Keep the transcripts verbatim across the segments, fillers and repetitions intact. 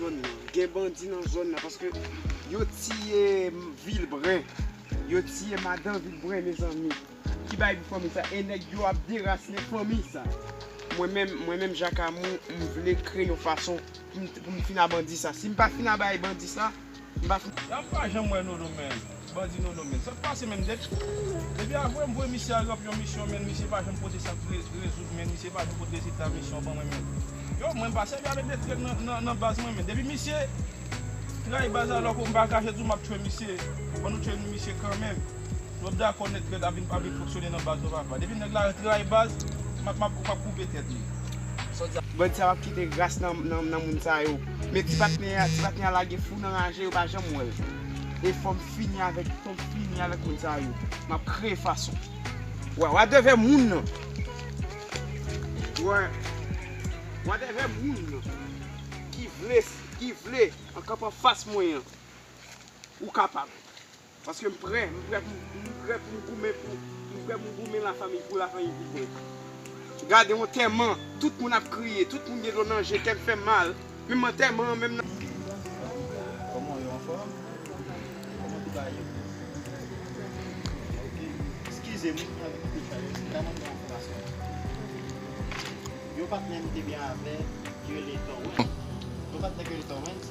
Zòn nan. Gen bandi nan zòn nan, paske yo tiye Vilbren. Yo tiye madan Vilbren, mezanmi. Ki bay pou fanmi sa? E nèg yo ap derasinen fanmi sa. Mwen menm, mwen menm, Jakamou, m vle kreye yon fason pou m, pou m fin a bandi sa. Si m pa fin a bay bandi sa, m pa fin. N ap pa janm wè Nono, men. Bandi Nono, men. Sa k pase, men? Depi, depi avwe m voye misye al ranpli yon misyon, men, misye pa janm pote sa k re-, rezoud, men. Misye pa janm pote rezilta misyon ban mwen, men. Yo, mwen pa sèvi avèk de trèt nan, nan, nan baz mwen, men. Depi misye trayi baz la, lòk, m pa kache di w m ap tchwe misye. Ban nou tchwe misye kanmenm. Nou ap dakò nèt trèt ap vin, ap vin fonksyone nan baz nou, papa. Depi nèg la trayi baz, m ap, m ap, m ap koupe tèt li. Bandi sa p ap kite ras nan, nan, nan moun sa yo. Men ti patnè a, ti patnè a lage fou nan raje, yo pa janm wè l. E fò m fini avèk, fò m fini avèk moun sa yo. M ap kreye fason. Wè, wè devè moun nan. Wè, wè devè moun nan. Ki vle, ki vle, an kanpe anfas mwen an. Ou kapab. Paske m prè, m prè pou, m prè pou m goumen pou, m prè pou m goumen lafanmi, pou lafanmi Vilbren. Gade yon antèman, tout moun ap kriye, tout moun gen dlo nan je, kè m fè m mal. Menm antèman an, menm nan. Kòman yo anfòm? Kòman tout bagay yo? Ok. Eskize m, mwen avèk tout chalè, m ta mande yon enfòmasyon. Yon patnè m te byen avè, ki rele Torrent. Yon patnè ki rele Torrent.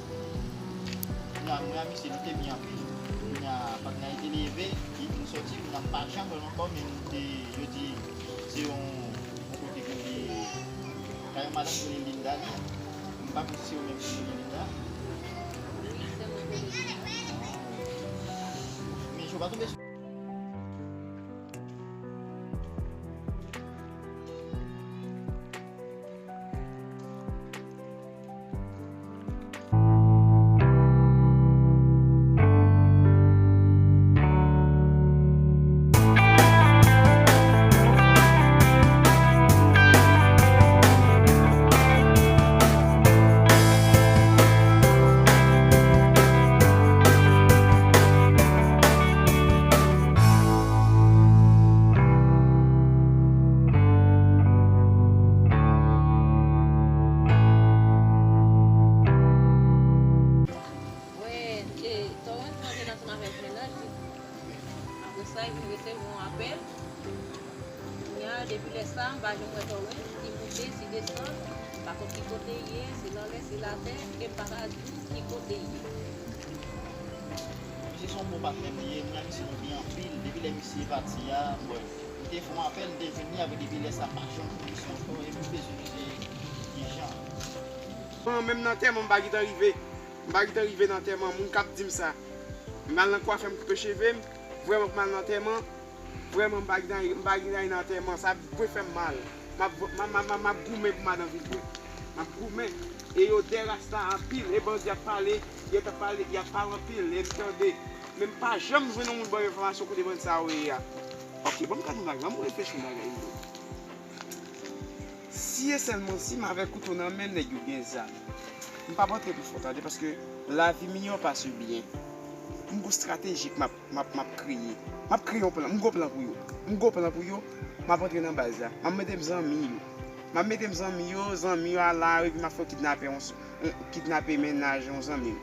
Kounya, mwen a misye, nou te byen anpil. Kounya, patnè a te leve, li vin sòti, kounya, m pa janm wè l ankò, men nou te, yo di, se yon, yon kote ki rele, kay yon madanm ki rele Linda, li. M pa konn si se ou menm ki rele Linda. Wi, se mwen ki rele Linda. Men, yo pa tonbe sou Wè, e, Torrent manje ansanm avèk mennaj li. Apre sa, li vin resevwa yon apèl. Kounya, depi lè sa, m pa janm wè Torrent, li moute, li desann, m pa konn ki kote l ye, se nan lè, se latè, e m pa ka di w ki kote l ye. Misye se yon bon patnè m li ye, m nan misye nou byen anpil. Depi lè misye pati a, bon, m te fè yon apèl, m te jwenn li, apre depi lè sa, m pa janm jwenn misye ankò, e m bezwen misye ijan. Bon, menm nan antèman, m pa gentan rive. M pa gentan rive nan antèman, moun k ap di m sa. M al nan kwafè, m koupe cheve m, vrèman pou m al nan antèman. Vrèman, m pa gentan, m pa gentan nan antèman. Sa ap fè m mal. M ap, m ap, m ap, m ap goumen pou madan Vilbren. M ap goumen. E yo dè ras la anpil. E bandi ap pale, yo t ap pale, y ap pale anpil. E m tande. Men m pa janm jwenn yon moun ban m enfòmasyon kote bandi sa yo ye a. Ok, ban m gade yon bagay, ban m reflechi yon bagay. Si e sèlman si m avèk kouto nan men m, nèg yo gen zam. M p ap antre pi fon, tande, paske lavi miyò pase byen. M gon estratejik m ap, m ap, m ap kreye. M ap kreye yon plan. M gon plan pou yo. M gon plan pou yo. M ap antre nan baz la. M ap mete m zanmi yo. M ap mete m zanmi yo, zanmi yo a la, epi m ap fè yo kidnape yon, yon, kidnape mennaj yon zanmi m.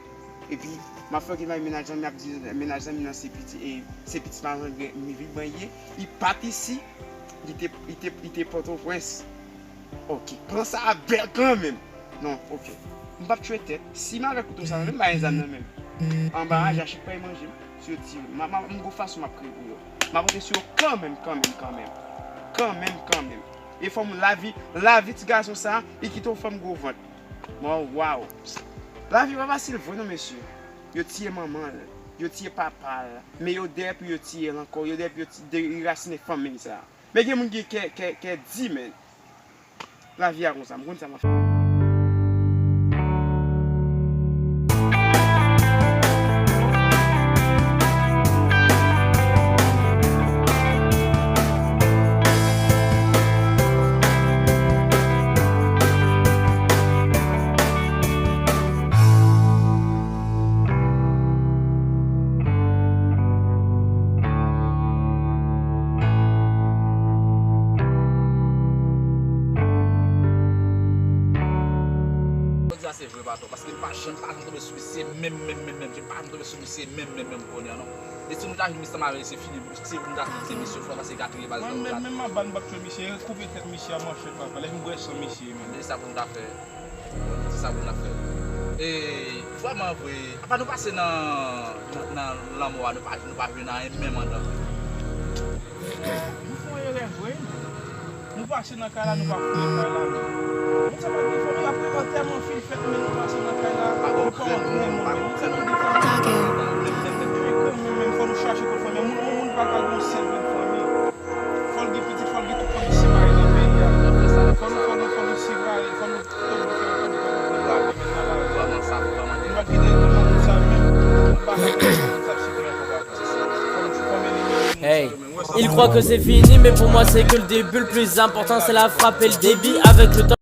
Epi, m ap fè yo kidnape mennaj zanmi m, ap di mennaj zanmi m nan se pitit, e, se pitit malandren Vilbren ye. Li pa t isi. Li te, li te, li te Pòtoprens. Ok, plan sa a bèl kanmenm. Non, ok. M p ap tchwe tèt. Si m avèk kouto sa nan men m, m pa gen zam nan men m. Anba raje a, chak pa y manje m, si yo tire m. M, m, m gon fason m ap kreye pou yo. M ap antre sou yo kanmenm, kanmenm, kanmenm. Kanmenm, kanmenm. E fanm lavi, lavi ti gason sa, li kite yon fanm gwo vant. Bon, waw. Lavi pa fasil vre non, mesye. Yo tiye manman l, yo tiye papa l, men yo dèyè pou yo tiye l ankò, yo dèyè pou yo ti-, derasinen fanmi sa. Men gen moun ki kè, kè, kè di, men. Lavi a konsa, m konn sa m ap fè. Sa se vre, patwon, paske m pa janm, pa janm tonbe sou misye menm, menm, menm, menm. M pa janm tonbe sou misye menm, menm, menm, kounye a, non. E si nou ta jwenn misye, m avè se fini, si nou ta fè misye, fò paske ka touye baz nan. Mwen menm, menm anba n pa t touye misye, koupe tèt misye a manchèt, papa, lè m bwè san misye, menm. Se sa pou nou ta fè. Se sa pou nou ta fè. E, vrèman vre, apa nou pase nan, nan, nan lanmò a, nou pa, nou pa jwenn anyen menm andan. Nou fè yon erè vre. Nou pase nan kay la, nou pa fouye kay la menm. Moun sa pa gen fanmi, apre antèman fin fèt, men nou pase nan kay la, nou pa antre nan moun menm. Moun sa pa gen fanmi. Menm, menm, menm, menm, fò nou chache kot fanmi. Moun, moun, moun pa ka gen yon sèl grenn fanmi. Fò l gen pitit, fò l gen tout fanmi separe nan peyi a. Fò nou, fò nou, fò nou separe, fò nou, fò nou fè yon fanmi, fò nou vin lave men nan lave. Nou pa kite moun sa menm, nou pa ka kite moun sa site yon konpa. Fò nou fòme li menm. Hey. Ils croient que c'est fini, mais pour moi c'est que le début. Le plus important c'est la frappe et le débit. Avec le temps